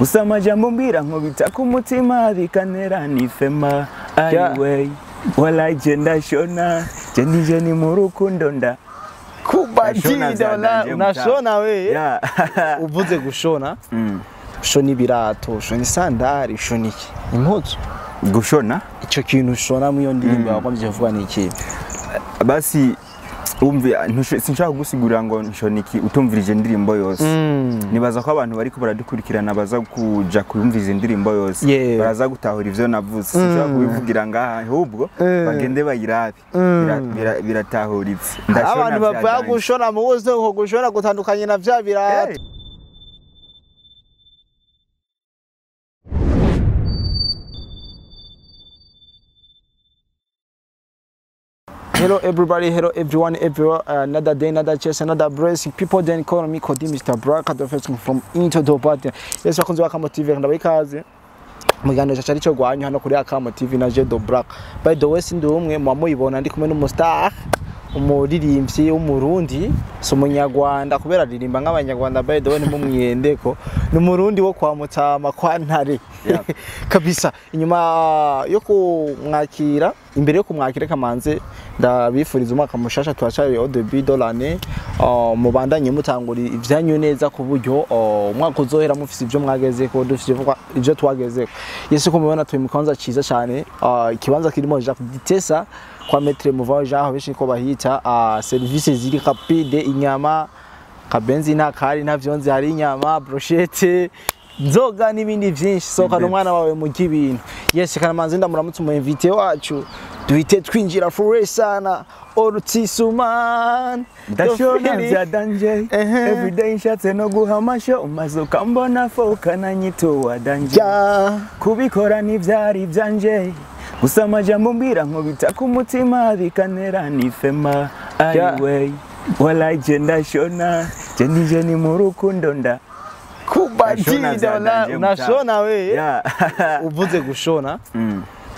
Gusa amajambo mbwira nkubita ku mutima bikantera nifema. Anyway, wala je ndashona, je nije ni mu rukundo nda Kubadida wala unashona we. Uvuze gushona. Ushona ibirato, ushona isandari, ushona iki? Impuzu. Gushona? Ico kintu ushona mu iyo ndirimbo wakomje kuvuga ni iki? Basi umve sinshaka kugusigurira ngo nshona iki utumvirije indirimbo yose. Nibaza ko abantu bariko baradukurikirana baza kuja kuyumviriza indirimbo yose. Baraza gutahura ivyo navuze. Sinshaka kubivugira ngaha ahubwo bagende bayirabe. Biratahuritse. Abantu bava gushona mu bose ko gushona gutandukanye na vya birato. Hello everybody, hello everyone, everywhere. Another day, another chance, another blessing. People then call me Kodi Mr. Black, the first from Into the Party. Yes, bakunzi ba Kamo TV ndabikaze. Mu kiganiro cyacu aricyo gwanyu hano kuri Kamo TV na Jedo Black. By the way, sindi umwe mwamuyibona ndi kumwe n'umustar, umuririmbyi w'umurundi, si umunyarwanda kubera aririmba nk'abanyarwanda. By the way, nimumwiyendeko. Ni umurundi wo kwa Mutama kwa Ntare. Kabisa. Inyuma yo kumwakira, imbere yo kumwakira kamanze ndabifuriza umwaka mushasha turacari au début de l'année. Mubandanye mutangura ivyanyu neza ku buryo umwaka uzohera mufise ivyo mwagezeko, dufise ivyo twagezeko. Yesu ko mubona turi mu kibanza ciza cyane, ikibanza kirimo Jacques Ditesa kwa Maître Muvao Jean benshi ko bahita, services ziri rapide, inyama kabenzi nta kari nta vyonzi, hari inyama, brochette, nzoga n'ibindi vyinshi. Soka n'umwana wawe mu gibintu. Yes, kanamanzi ndamuramutse mu invité wacu duhite twinjira fure sana. Ortisuman ndashona vya danje everyday nshatse no guhamasho umaze ukambona foka nanyitowa danje. Kubikora ntivyari vyanje gusa amajambo mbwira nkubita ku mutima bikantera nifema. Anyway, wala je ndashona, je nije ni mu rukundo nda Kubadida wala unashona we. Uvuze gushona.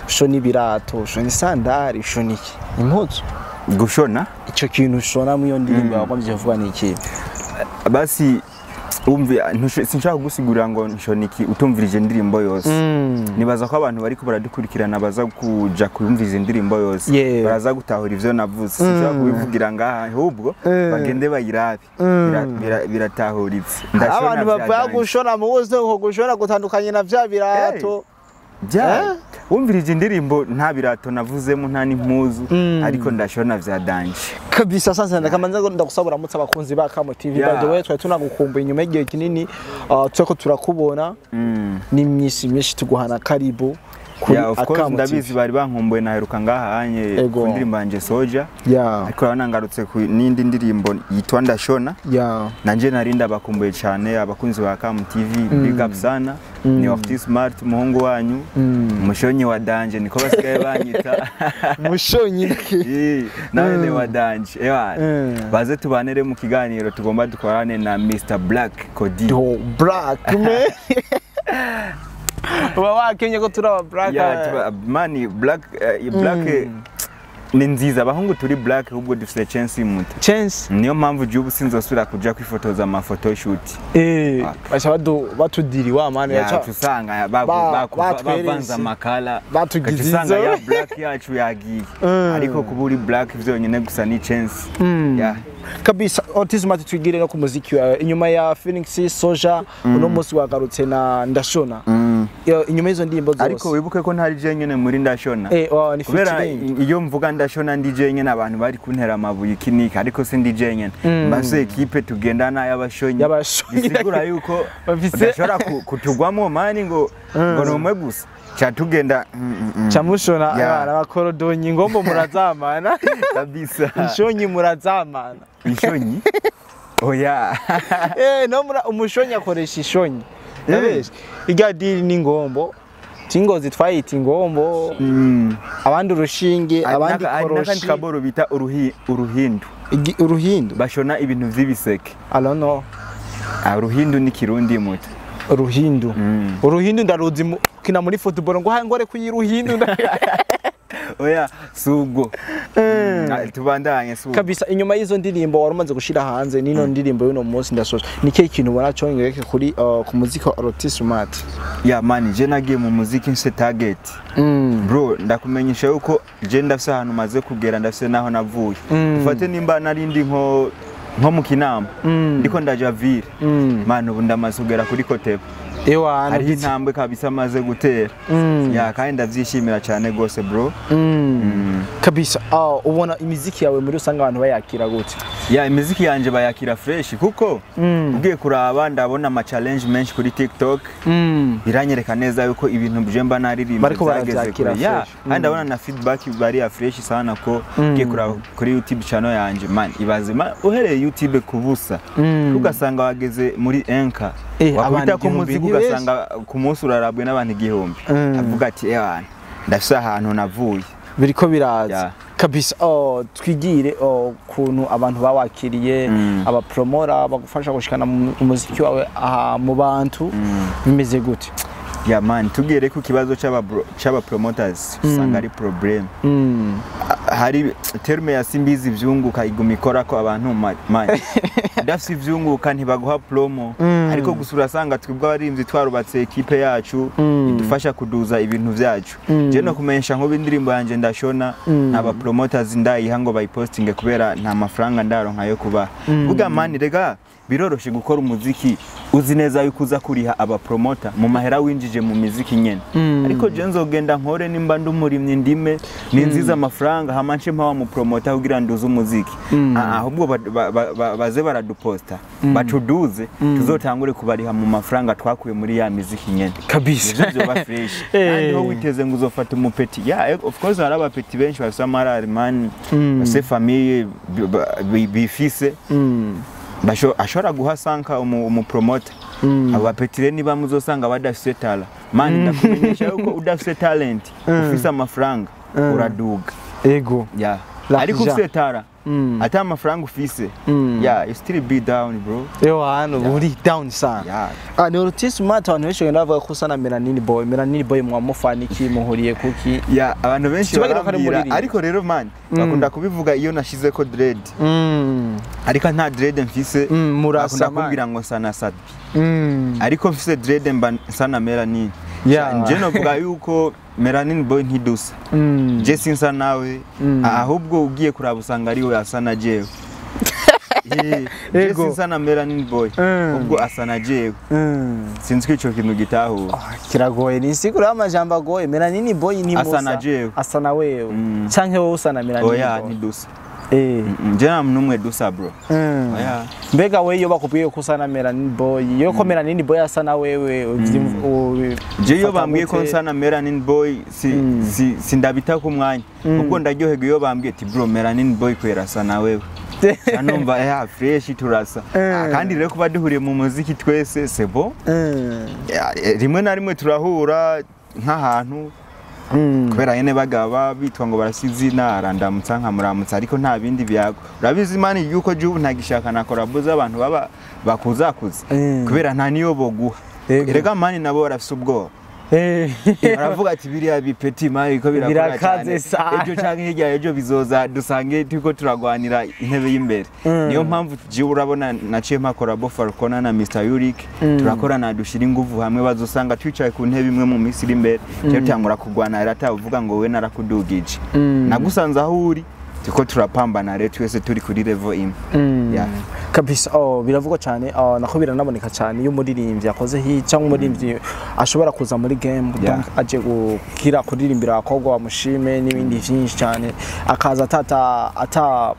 Ushona ibirato, ushona isandari, ushona iki? Impuzu. Gushona? Ico kintu ushona mu iyo ndirimbo wakomje kuvuga ni iki? Basi umve sinshaka kugusigurira ngo nshona iki utumvirije indirimbo yose. Nibaza ko abantu bariko baradukurikirana baza kuja kuyumviriza indirimbo yose. Baraza gutahura ivyo navuze. Sinshaka kubivugira ngaha ahubwo bagende bayirabe. Biratahuritse. Abantu bava gushona mu bose ko gushona gutandukanye na vya birato. Ja, umvirije indirimbo nta birato navuzemo nta n'impuzu ariko ndashona vya danje. Kabisa. Sasa ndakamanza ndagusaba uramutse abakunzi ba Kamo TV. By the way, twari tunagukumbuye inyuma y'igihe kinini, turiko turakubona n'imyisi myinshi tuguhana karibu kuri Akamo TV. Ndabizi bari bankumbuye, naheruka ngaha anye ku ndirimbo yanje Soja. Ariko urabona ngarutse ku n'indi ndirimbo yitwa Ndashona. Nanje nari ndabakumbuye cyane abakunzi ba Kamo TV, big up sana. Ni Ortiz Smart umuhungu wanyu, umushonyi wa danje niko basigaye banyita. Mushonyi nawe ni wa danje. Ewa baze tubanere mu kiganiro tugomba dukorane na Mr Black Kodi. Do Black me. Uba wakenye ko turaba Black. Yeah, mani Black Black ni nziza, abahungu turi Black ahubwo dufite chance muto. Chance. Niyo mpamvu jubu sinzosubira kuja kwifotoza ama photoshoot. Bacha batudiri wa mani yacha tusanga bavanza makala batugize usanga ya Black yacu yagiye. Ariko kuburi Black vyonyene gusa ni chance. Yeah. Kabisa. Autism twigire no ku muziki inyuma ya Phoenix Soja uno munsi wagarutse na Ndashona. Inyuma y'izo ndirimbo zose. Ariko wibuke ko ntari je nyene muri Ndashona. Ni featuring. Iyo mvuga Ndashona ndi je nyene abantu bari kuntera amabuye ikinika, ariko si ndi je nyene. Mbase equipe tugendana y'abashonyi. Bisigura yuko badashobora kutugwamo mani ngo numwe gusa. Cha tugenda chamushona abana bakorodonyi ngombo murazamana. Kabisa. Ishonyi murazamana. Ishonyi? Oya. No umushonyi akoresha ishonyi. Ndabeshe. Irya diri ni ngombo. Tingozi twayita ingombo. Abandi urushinge, abandi koroshi. Nakandi kaboro bita uruhindu. Uruhindu. Bashona ibintu vy'ibiseke. I don't know. Uruhindu ni kirundi muto. Uruhindu. Uruhindu ndaruzi kina muri football ngo ngore kuyiruhindu. Oya, subwo tubandanye subwo. Kabisa, inyuma y'izo ndirimbo wari umaze gushira hanze nino ndirimbo y'uno munsi ndasoje, ni kihe kintu ubona congereke kuri ku muziki wa Rotis Smart? Ya man, je nagiye mu muziki nse target. Bro, ndakumenyesha yuko je ndafise ahantu maze kugera, ndafise naho navuye. Ufate nimba narindi nko mu Kinama, ndiko ndaja ville. Man, ubu ndamaze kugera kuri Kotepa. Ewa, hariho intambwe kabisa maze gutera. Ya, kandi ndavyishimira cyane gose bro. Kabisa, ubona imiziki yawe muri usanga abantu bayakira gute? Ya, imiziki yanje bayakira fresh kuko ugiye kuraba ndabona ama challenge menshi kuri TikTok. Biranyereka neza yuko ibintu bje mba naririmbye byageze kure. Ya, kandi ndabona na feedback bari ya fresh sana ko ugiye kuraba kuri YouTube channel yanje man, ibaze uhereye YouTube kubusa ugasanga wageze muri Enka, wakubita ko muziki ugasanga ku munsi urarabwe n'abantu 1000. Avuga ati ewana, ndafise ahantu navuye, biriko biraza. Kabisa, twigire kuntu abantu bawakiriye, abapromora bagufasha gushikana umuziki wawe mu bantu, bimeze gute? Ya man, tugere ku kibazo c'aba promoters, usanga ari problem. Hari terme ya simbizi vyunguka iguma ikora ko abantu man ndafise ivyunguka ntibaguha promo, ariko gusa urasanga twebwe abarimvyi twarubatse equipe yacu idufasha kuduza ibintu vyacu. Je no kumensha nko indirimbo yanje ndashona aba promoters ndayiha ngo bayipostinge kubera nta mafaranga ndaronka yo kuba. Vuga man, rega biroroshe gukora umuziki uzi neza yuko uza kuriha aba promoter mu mahera winjije mu miziki nyene. Ariko je nzogenda nkore nimba ndumurimye ndime ninziza amafaranga hama nce mpawa mu promoter kugira nduze umuziki. Ahubwo baze baraduposta batuduze, tuzotangure kubariha mu mafaranga twakuye muri ya miziki nyene. Kabisa, ivyo byoba fresh. Kandi ho witeze ngo uzofata umupeti. Ya, of course hari abapeti benshi bafise amarari man, bafise famille bifise, ashobora guha sanka umu promoter. Aba petire niba muzosanga badafise tala man, ndakumenyesha yuko udafise talent ufise amafaranga uraduga. Ego. Ya, ariko ufise tara ata amafaranga ufise, yeah, you still be down bro. Ewa, hano uri down sana. Ni Rotis Smart, abantu benshi bavuga ko usana Melanini Boy. Melanini Boy mwamufaniki muhuriye kuki? Ya, abantu benshi barambwira, ariko rero man bakunda kubivuga iyo nashize ko dread. Ariko nta dread mfise, bakunda kumbwira ngo sana Sadbi. Ariko mfise dread mba sana Melanin. Nje novuga yuko Melanin Boy ntidusa. Je sinsa nawe, ahubwo ugiye kuraba usanga ari we asa na jewe. Je sinsa na Melanin Boy, ubwo asa na jewe. Sinzi ko ico kintu gitahura. Kiragoye, ni sigura amajambo agoye. Melanin Boy ni Musa. Asa na jewe. Asa na wewe. Canke wowe usa na Melanin Boy? Oya, ntidusa. Nje nta numwe dusa bro. Oya. Mbega we iyo bakubwiye ko usa na Melanin Boy, iyo ko Melanin Boy asa na wewe, je iyo bambwiye ko nsa na Melanin Boy si ndabita ku mwanya, ubwo ndaryoherwa iyo bambwiye ati bro Melanin Boy kwera asa na wewe. Numva ya fresh turasa. Kandi rero kuba duhuriye mu muziki twese c'est bon. Rimwe na rimwe turahura nk'ahantu kubera nyene bagaba bitwa ngo barasizina, arandamutsa nkamuramutsa, ariko nta bindi byago. Urabizi mani yuko jubu ntagishaka na collab z'abantu baba bakuzakuze kubera nta niyo boguha. Erega mani nabo barafise ubwoba. Baravuga ati biriya bipeti mani ko birakora cyane, ejo canke hirya ejo bizoza dusange turiko turagwanira intebe y'imbere. Niyo mpamvu jiwe urabona naciye mpa collab Falcona na Mr Yurik, turakorana dushira inguvu hamwe, bazosanga twicaye ku ntebe imwe mu minsi iri imbere. Cyo tangura kugwana rero atavuga ngo we narakudugije, nagusanze aho uri, tuko turapambana rero twese turi kuri level imwe. Yeah. Kabisa, biravugwa cyane, nako biranaboneka cyane iyo umuririmbyi akoze hit cyangwa umuririmbyi ashobora kuza muri game, donc aje gukira kuririmbira abakobwa bamushime n'ibindi byinshi cyane, akaza ata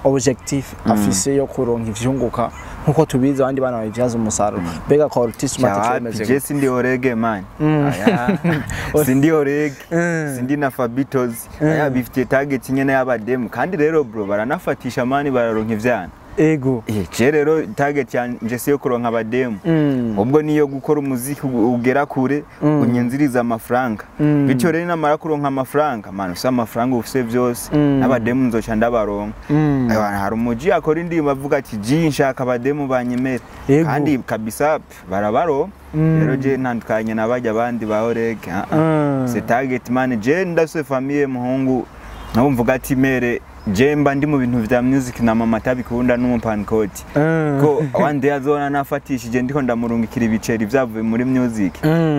objectif afise yo kuronka ivyunguka nkuko tubizi abandi bana babivyaza umusaruro. Mbega ko Rotis Smart cemeze gute? Je sindi orege man. Sindi orege, sindi na Fabitos. Aya bifite target nyene y'abademu, kandi rero bro baranafatisha mani bararonka ivyana. Ego. Je rero target yanje si yo kuronka abademu, ubwo niyo gukora umuziki ugera kure, unyinziriza amafaranga. Bityo rero namara kuronka amafaranga, man, ufise amafaranga ufise vyose, n'abademu nzoca ndabaronka. Hari umuji akora indirimbo avuga ati ji nshaka abademu banyemera, kandi kabisa barabaronka. Rero je ntandukanye n'abajya abandi ba Oreg. C'est target, man, je ndafise famille, muhungu, nabo mvuga ati mere je mba ndi mu bintu vya music na mama atabikunda n'umupankoti, ko one day azona nafatishije ndiko ndamurungikira ibiceri vyavuye muri music,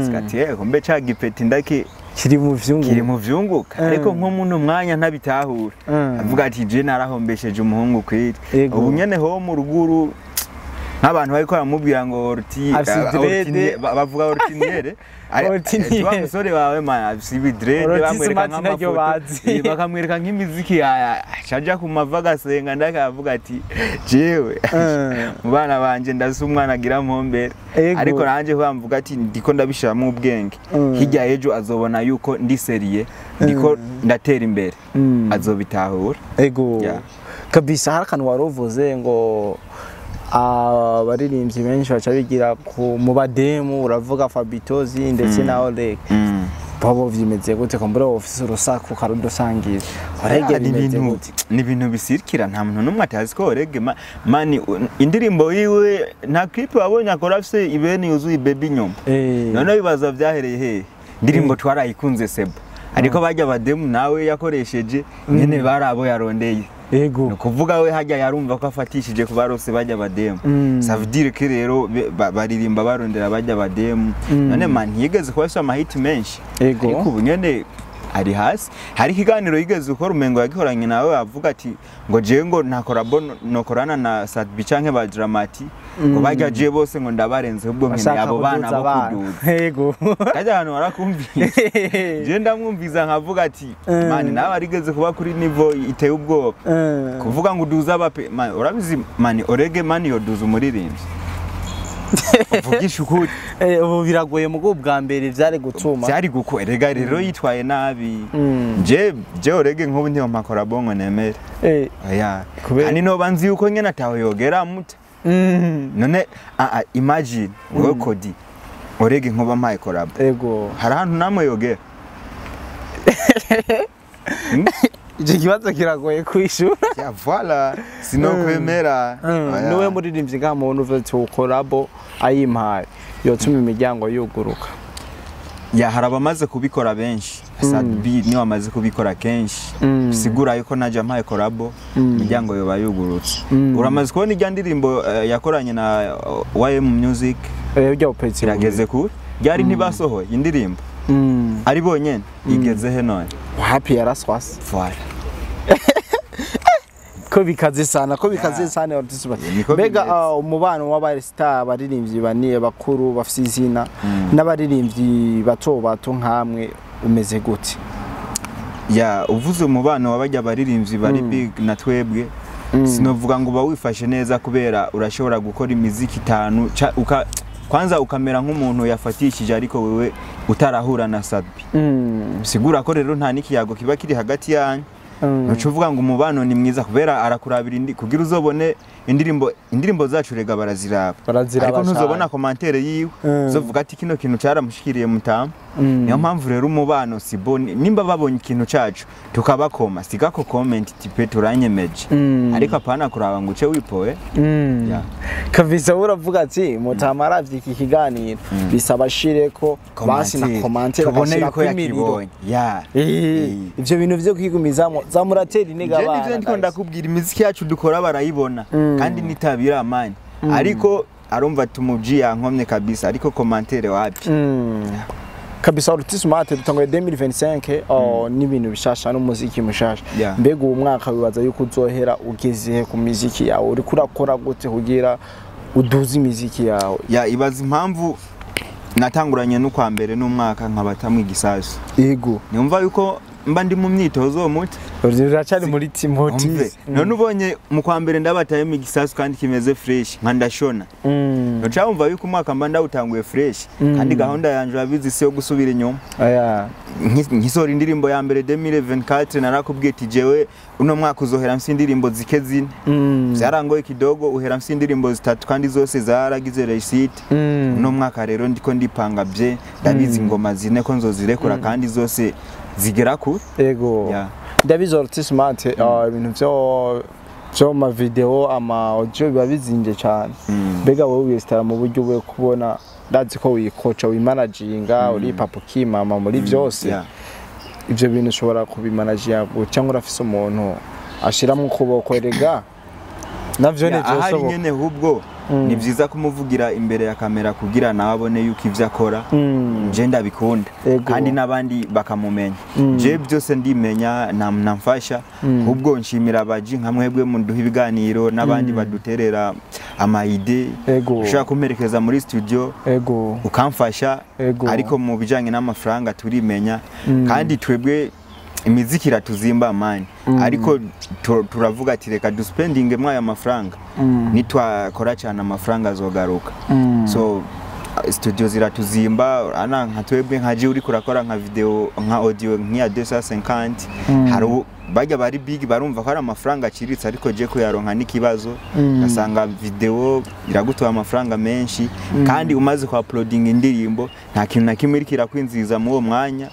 sikati yego mbe ca gipeti ndaki kiri mu vyungu, kiri mu vyunguka. Ariko nko muno mwanya ntabitahura, avuga ati je narahombesheje umuhungu kwiri. Ubu nyene ho mu ruguru nk'abantu bariko baramubwira ngo orti bavuga ortiniere, wa musore wawe man afise ibidrede, bamwereka nk'amafoto, bakamwereka nk'imiziki aja ku mava agasenga, ndakavuga ati jewe mu bana banje ndase umwana agira mpombere. Ariko nanje bamvuga ati ndiko ndabishiramo ubwenge, hirya ejo azobona yuko ndi seriye, ndiko ndatera imbere, azobitahura. Ego kabisa. Hari akantu waruvuze ngo abaririmbyi benshi baca bigira mu bademu, uravuga Fabitozi ndetse na Oreg, babo vyimeze gute ko mbura ofisi urusaku karudusangiza? Oreg bimeze gute? Ni ibintu bisirikira, nta muntu n'umwe atazi ko Oreg mani indirimbo yiwe nta clip wabonye akora afise ibeni yuzuye baby nyuma. None bibaza vyahereye he? Indirimbo twarayikunze sebo, ariko bajya bademu nawe yakoresheje nyene barabo yarondeye. Ego. Kuvuga we hajya yarumva ko afatishije kubarose bajya bademu. Ça veut dire que rero baririmba barondera bajya bademu. None man yigeze kuba afise amahit menshi. Ariko ubu nyene ari hasi. Hari ikiganiro yigeze ukora umengo yagikoranye nawe avuga ati ngo je ngo nta collabo nokorana na Sadbi canke ba Dramati, ngo bajya je bose ngo ndabarenze ubwo nkene abo bana bo kuduza. Ego. Kajya ahantu warakumvise. Je ndamwumviza nkavuga ati man nawe arigeze kuba kuri niveau iteye ubwoba. Kuvuga ngo uduza abape man, urabizi man Orege man yoduza umuririmbyi. Uvugisha ukuri. Ubu biragoye mu bwa mbere vyari gutuma. Vyari guko erega rero yitwaye nabi. Je Orege nkubu ntiyo mpakora bongo nemere. Oya. Kandi no banzi yuko nyene ataho yogera mute. None imagine wewe Kodi Orege nkuba mpaye collab. Ego. Hari ahantu namwe yogera. Icyo kibazo kiragoye kwishura. Ya voilà, sino kwemera. Niwe muririmbyi nka muntu uvuze collab ayimpaye yotuma imiryango yuguruka. Ya hari abamaze kubikora benshi. Sadbi niwe amaze kubikora kenshi. Sigura yuko naje mpaye collab imiryango yoba yugurutse. Uramaze kubona irya ndirimbo yakoranye na YM Music? Ujya upetse. Irageze kure. Ryari ntibasohoye indirimbo. Ari bonyene igeze he none? Happy yaraswasi. Voilà. Ko bikaze sana, ko bikaze sana. Mbega umubano w'abari star abaririmbyi baniye bakuru bafise izina n'abaririmbyi bato bato nkamwe umeze gute? Ya uvuze umubano w'abajya abaririmbyi bari big na twebwe, sinovuga ngo bawifashe neza kubera urashobora gukora imiziki itanu kwanza ukamera nk'umuntu yafatishije ariko wewe utarahura na Sadbi. Sigura ko rero nta nikiyago kiba kiri hagati yanyu. Nuco uvuga ngo umubano ni mwiza kubera arakurabira indi kugira uzobone indirimbo zacu rega baraziraba. Ariko ntuzobona commentaire yiwe uzovuga ati kino kintu cyaramushikiriye mutamu. Niyo mpamvu rero umubano si bon, nimba babonye ikintu cacu tukabakoma sigako comment tipe turanyemeje. Ariko apana kuraba ngo uce wipoe. Kabisa uravuga ati mutama aravye iki kiganiro bisaba shireko basi na commentaire tubone yuko yakibonye. Ya. Ivyo bintu vyo kwigumizamo zamuratera intege abana. Je ndiko ndakubwira imiziki yacu dukora barayibona kandi nitabira amani. Ariko arumva tumuji yankomye kabisa ariko commentaire wapi. Kabisa Ortismart dutanguye 2025 n'ibintu bishasha n'umuziki mushasha. Mbega uwo mwaka wibaza yuko uzohera ugeze ku miziki yawe, uri kurakora gute kugira uduze imiziki yawe? Ya ibaza impamvu natanguranye no kwa mbere n'umwaka nkabatamwe igisasu. Yego. Nyumva yuko mba ndi mu myitozo muti. Uracari muri Umve, Timotis. None ubonye mu kwa mbere ndabatayemo igisasu kandi kimeze fresh, nka ndashona. Nca wumva yuko umwaka mba ndawutanguye fresh, kandi gahunda yanje urabizi si yo gusubira inyuma. Aya. Nkisohora indirimbo ya mbere 2024, narakubwiye ati jewe uno mwaka uzohera mfise indirimbo zike zine. Vyarangoye kidogo, uhera mfise indirimbo zitatu kandi zose zaragize réussite. Uno mwaka rero ndiko ndipanga bye, ndabizi ingoma zine ko nzozirekura kandi zose zigera kure. Ego. Yeah. Ndabizi Orti Smart, ibintu vyo ma video, ama audio biba bizinvye cyane. Mbega wowe wiyesitara mu buryo bwo kubona, ndazi ko wikoca, wimanaginga, uri papa ukimama muri byose. Ivyo bintu ushobora kubimanaginga cyangwa urafise umuntu ashiramo ukuboko? Erega navyo ni Ya, ahari vyoshoboka. nyene hubwo ni vyiza kumuvugira imbere ya kamera kugira nawe abone yuko ivyo akora je ndabikunda kandi n'abandi bakamumenya. Je byose ndimenya, namfasha. Ahubwo nshimira abaji nka mwebwe muduha ibiganiro n'abandi baduterera ama idées. Ushobora kumperekeza muri studio, ukamfasha, ariko mu bijanye n'amafaranga turimenya. Kandi twebwe imiziki iratuzimba man, ariko turavuga ati reka duspendinge mwaya mafaranga, nitwakora cyane amafaranga azogaruka. So studio ziratuzimba, ana nka twebwe nka je uriko urakora nka video, nka audio nk'iya 250, hari bajya bari big barumva ko ari amafaranga aciritse, ariko je kuyaronka n'ikibazo. Ugasanga video iragutoa amafaranga menshi, kandi umaze ku uploading indirimbo nta kintu na kimwe iriko irakwinziza muri uwo mwanya,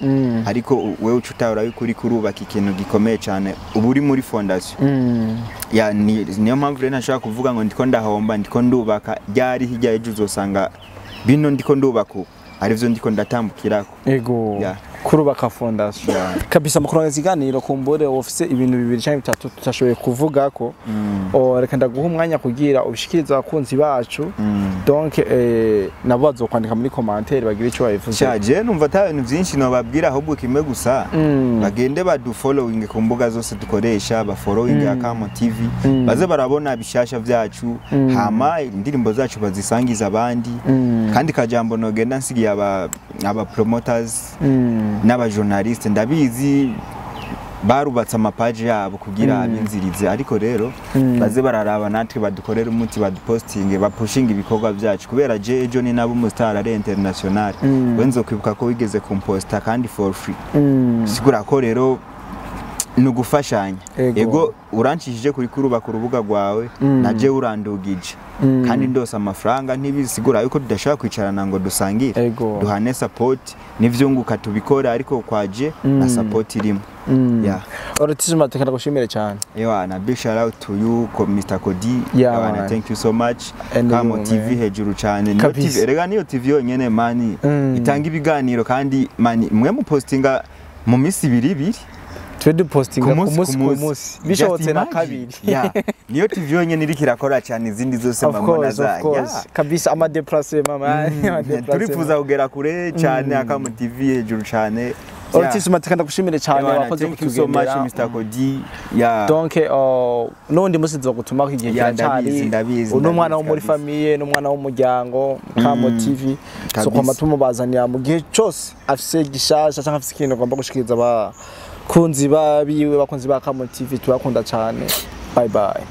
ariko wewe uca utahura yuko uriko urubaka ikintu gikomeye cyane, uba uri muri fondation. Ya, niyo mpamvu rero ntashobora kuvuga ngo ndiko ndahomba, ndiko ndubaka. Ryari hirya y'ejo uzosanga bino ndiko ndubaka ubu arivyo ndiko ndatambukirako. Ego. Kurubaka fondation. Kabisa. Mu kurangiza ikiganiro, kumbure ufise ibintu bibiri cyangwa bitatu tutashoboye kuvuga ko, reka ndaguha umwanya kugira ubishikirize abakunzi bacu. Donc nabo bazokwandika muri commentaire bagire icyo babivuze. Sha, je numva ata bintu vyinshi nobabwira, ahubwo kimwe gusa, bagende badufollowing ku mbuga zose dukoresha, bafollowing Akamo TV, baze barabona bishasha vyacu, hama indirimbo zacu bazisangiza abandi. Kandi kajambo nogenda nsigiye aba promoters n'aba journaliste, ndabizi barubatse amapaji yabo kugira abinzirize, ariko rero baze bararaba natwe badukorere umuti, badupostinge, bapushinge ibikorwa byacu, kubera je ejo ni nabo umustar ari international, we nzokwibuka ko wigeze kumposta kandi for free. Sigura ko rero ni ugufashanya. Ego, urancishije kuri kurubaka urubuga rwawe, na je urandugije, kandi ndose amafaranga ntibisigura yuko tudashobora kwicarana ngo dusangire, duhane support n'ivyunguka tubikora, ariko kwaje na support irimo. Yeah. Orti Smart, ndagushimire cyane. Ewana, big shout out to you, Mr. Kodi. Yeah, Ewana, man. thank you so much. And Kamo you, TV man. hejuru cyane. Niyo Kabisa. TV, erega niyo TV yonyene man itanga ibiganiro, kandi man mwe mupostinga mu minsi ibiri ibiri. Twe dupostinga ku munsi ku munsi, bishobotse Just na imagine. kabiri. Yeah. Niyo TV yonyene iriko irakora cyane, izindi zose Of mbona course, za of course. Kabisa, ama déplacement man, ama déplacement. Turifuza kugera kure cyane. Akamo TV hejuru cyane. Orti Smart, ndagushimire cyane. Ewana, Wakoze thank you so much, kutugendera. Mr. Kodi. Yeah. Donc n'undi musi nzogutumako, igihe Yeah, kiracyari. ndabizi, ndabizi, Uno mwana wo ndabizi muri kabisa. famille n'umwana w'umuryango Kamo TV, so kwama tumubazanira mu gihe cyose afise gishasha cyangwa afise ikintu agomba gushikiriza abakunzi babiwe, bakunzi ba Kamo TV. Turakunda cyane. Bye bye.